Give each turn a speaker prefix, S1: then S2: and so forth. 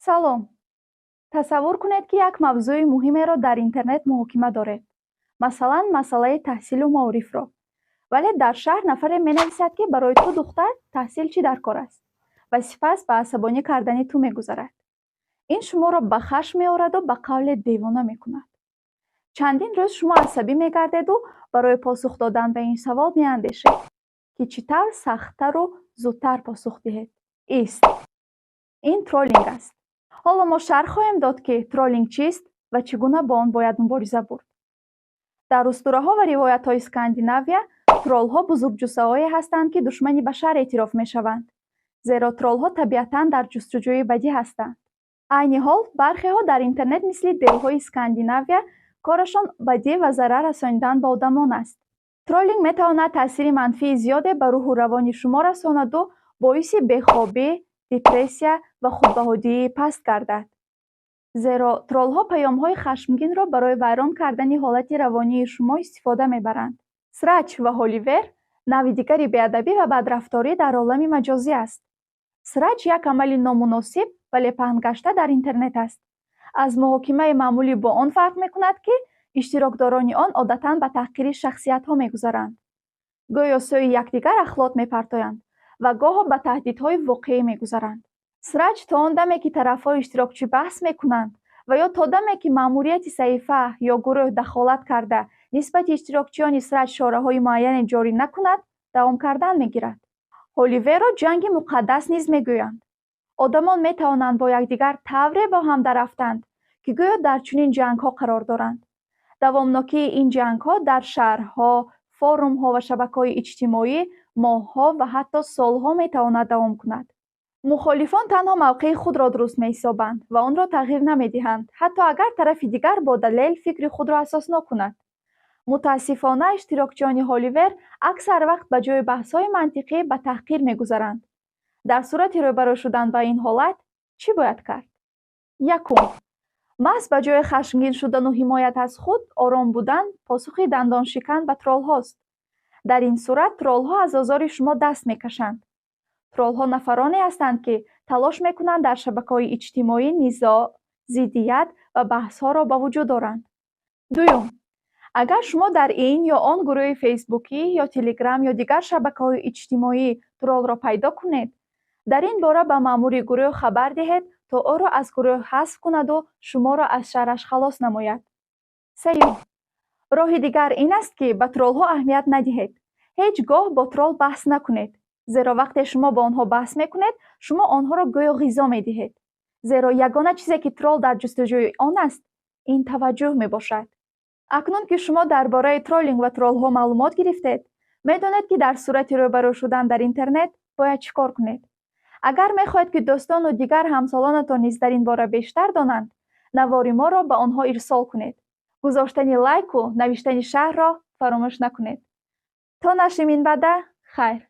S1: Салом. Тасаввур кунед, ки як мавзӯи муҳимеро дар интернет муҳокима доред, масалан, масъалаи таҳсилу маорифро. Вале дар шарҳ нафаре менависад, ки барои ту, духтар, таҳсил чӣ дар кор аст, ва сипас ба асабонӣ кардани ту мегузарад. Ин шуморо ба хашм меораду ба қавле девона мекунад. Чандин рӯз шумо асабӣ мегардеду барои посух додан ба ин савол меандешед, ки чӣ тавр сахттару зудтар посух диҳед. Ист, ин троллинг аст. Ҳоло мо шарҳ хоҳем дод, ки троллинг чист ва чӣ гуна бо он бояд мубориза бурд. Дар устураҳо ва ривоятҳои Скандинавия троллҳо бузургҷуссаҳое ҳастанд, ки душмани башар эътироф мешаванд, зеро троллҳо табиатан дар ҷустуҷӯи бадӣ ҳастанд. Айни ҳол бархеҳо дар интернет мисли девҳои Скандинавия корашон бадӣ ва зарар расонидан ба одамон аст. Троллинг метавонад таъсири манфии зиёде ба рӯҳу равони шумо расонаду боиси бехобӣ, депрессия ва худбаҳодиҳии паст гардад, зеро троллҳо паёмҳои хашмгинро барои вайрон кардани ҳолати равонии шумо истифода мебаранд. Срач ва холивер навъи дигари беадабӣ ва бадрафторӣ дар олами маҷозӣ аст. Срач як амали номуносиб, вале паҳнгашта дар интернет аст. Аз муҳокимаи маъмулӣ бо он фарқ мекунад, ки иштирокдорони он одатан ба таҳқири шахсиятҳо мегузаранд, гӯё сӯи якдигар ахлот мепартоянд ва гоҳо ба таҳдидҳои воқеӣ мегузаранд. Срач то он даме, ки тарафҳои иштирокчӣ баҳс мекунанд, ва ё то даме, ки маъмурияти саҳифа ё гурӯҳ дахолат карда, нисбати иштирокчиёни срач чораҳои муайяне ҷорӣ накунад, давом кардан мегирад. Холиверро ҷанги муқаддас низ мегӯянд. Одамон метавонанд бо якдигар тавре бо ҳам дарафтанд, ки гӯё дар чунин ҷангҳо қарор доранд. Давомнокии ин ҷангҳо дар шарҳҳо, форумҳо ва шабакаҳои иҷтимоӣ моҳҳо ва ҳатто солҳо метавонад давом кунад. Мухолифон танҳо мавқеи худро дуруст меҳисобанд ва онро тағйир намедиҳанд, ҳатто агар тарафи дигар бо далел фикри худро асоснок кунад. Мутаассифона, иштирокчиёни холивер аксар вақт ба ҷои баҳсҳои мантиқӣ ба таҳқир мегузаранд. Дар сурати рӯбарӯ шудан ба ин ҳолат чӣ бояд кард? Якум, маҳз ба ҷои хашмгин шудану ҳимоят аз худ, ором будан посухи дандоншикан ба троллҳост. Дар ин сурат троллҳо аз озори шумо даст мекашанд. Троллҳо нафароне ҳастанд, ки талош мекунанд дар шабакаҳои иҷтимоӣ низоъ, зиддият ва баҳсҳоро ба вуҷуд оранд. Дуюм, агар шумо дар ин ё он гурӯҳи фейсбукӣ ё Телеграм ё дигар шабакаҳои иҷтимоӣ троллро пайдо кунед, дар ин бора ба маъмури гурӯҳ хабар диҳед, то ӯро аз гурӯҳ ҳазф кунаду шуморо аз шарраш халос намояд. Сеюм, роҳи дигар ин аст, ки ба троллҳо аҳамият надиҳед. Ҳеҷ гоҳ бо тролл баҳс накунед, зеро вақте шумо бо онҳо баҳс мекунед, шумо онҳоро гӯё ғизо медиҳед, зеро ягона чизе, ки тролл дар ҷустуҷӯи он аст, ин таваҷҷӯҳ мебошад. Акнун ки шумо дар бораи троллинг ва троллҳо маълумот гирифтед, медонед, ки дар сурати рӯбарӯ шудан дар интернет бояд чӣ кор кунед. Агар мехоҳед, ки дӯстону дигар ҳамсолонатон низ дар ин бора бештар донанд, навори моро ба онҳо ирсол кунед. Гузоштани лайку навиштани шарҳро фаромӯш накунед. То нашри минбаъда, хайр.